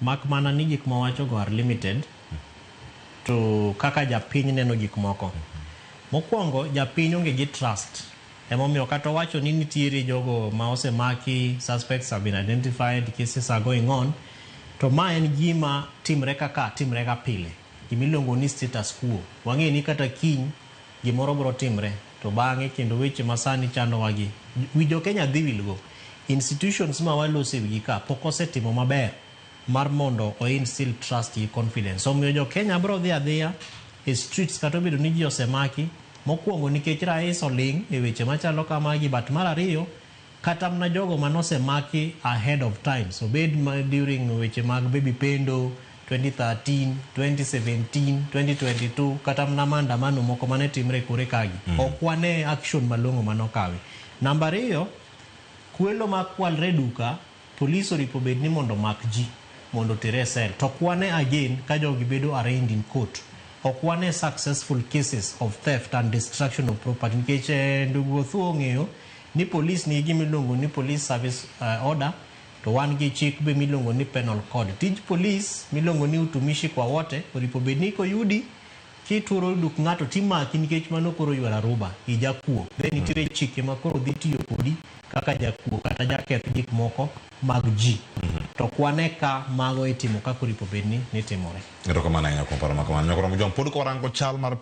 Mak mana ni gik mawachogo are limited to kaka japiny neno gik moko. Mokwongo, japiny onge gi trust. Emomiyo kata owacho ni nitiere jogo ma osemaki, suspects have been identified, cases are going on, to ma en gima timre kaka timre ga pile. Gimiluongo ni status quo. Wang'e ni kata kiny gimoro biro timre to bang'e kendo weche masani chandowagi wi jo Kenya dhi wilgo. Institutions ma walose wigi ka pok osetimo maber mar mondo o instill trust gi confidence. Omiyo jo Kenya biro dhi adhiya e streets kata obedo ni ji osemaki. Mokwongo nikech rais oling' e weche machalo kamagi, but mar ariyo kata mana jogo manosemaki ahead of time, so bed ma during weche mag Baby Pendo 2013, 2017, 2022 kata mana maandamano moko mane timre e kore kagi, ok wane action malong'o manokawi. Namba ariyo, kwelo makwalre e duka, police oripo bed ni mondo omak ji mondo otere e cell to ok wane again ka jogi bedo arraigned in court. Ok wane successful cases of theft and destruction of property nikech ndugu Othuo ong'eyo ni police nigi gima iluongo ni police service order to wan gi chik be miluongo ni penal code. Tij police miluongo ni utumishi kwa wote oripo bed ni koyudi kituro duk ng'ato timaki nikech mano koro ywar aruba ijakuo. Then nitiere chike ma koro dhi tiyo kodi kaka jakuo kata jaketh gik moko mag ji. To ok wane ka mago itimo kaka oripo bed ni nitimore. Erokamano ahinya kuom paro ma kamano. Nyakoro Mujong, pod kwarango chal mar